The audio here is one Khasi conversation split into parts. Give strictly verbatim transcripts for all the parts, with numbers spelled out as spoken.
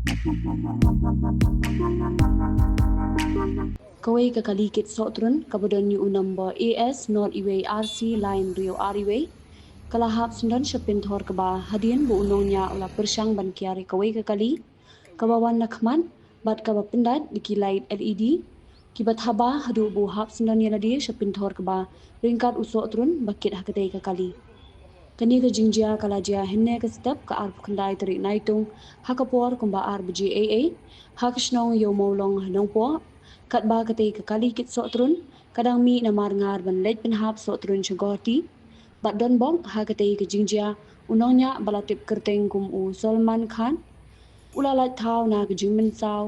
Kawei ka kali kit sohtrun kaba don ïa u number A S not iwei R C line riewar iwei ka la hap syndon sha pynthor kaba hadien ba u nongñiah u la pyrshang ban kiar ïa kawei ka kali kaba wan na khmat bad kaba pyndait da ki light L E D kiba thaba haduh ba u hap syndon ïa lade sha pynthor kaba ryngkat u sohtrun ba kit ha katei ka kali. Kane ka jingjia ka la jia hynne ka step ka arphew khyndai tarik Naitung ha ka por kumba ar baje eiei ha ka shnong Ïew Mawlong ha Nongpoh. Katba katei ka kali kit sohtrun ka dang mih na Marngar ban leit pynhap sohtrun sha Guwahati bad don bok ha katei ka jingjia u nongñiah ba la tip kyrteng kum u Salman Khan u la lait thaw na ka jingmynsaw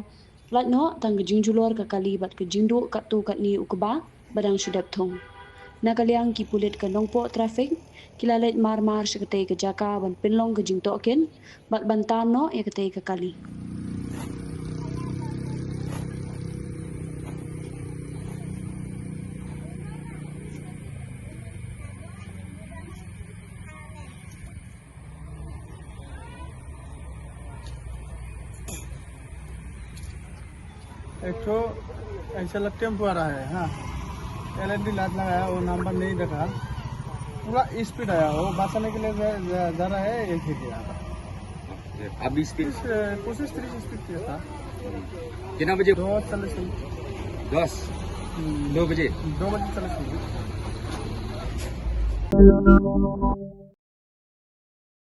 lait noh tang ka jingjulor ka kali bad ka jingduh katto katne u kba ba dang shu dep thung. Na ka liang ki pulit ka Nongpoh Traffic ki la leit mar mar sha katei ka jaka ban pynlong ka jingtohkit bad ban tan noh ïa katei ka kali. एक ठो ऐसा लगता है, टेम्पो आ रहा है। हाँ, एलईडी लाइट लगाया, वो नंबर नहीं देखा, पूरा स्पीड आया, वो बचाने के लिए जा, जा, जा रहा है। एक ही दिया। अभी स्पीड कोशिश तीस स्पीड किया था। कितना बजे? दो चालीस में। दस दो बजे। दो बजे चालीस मिनट।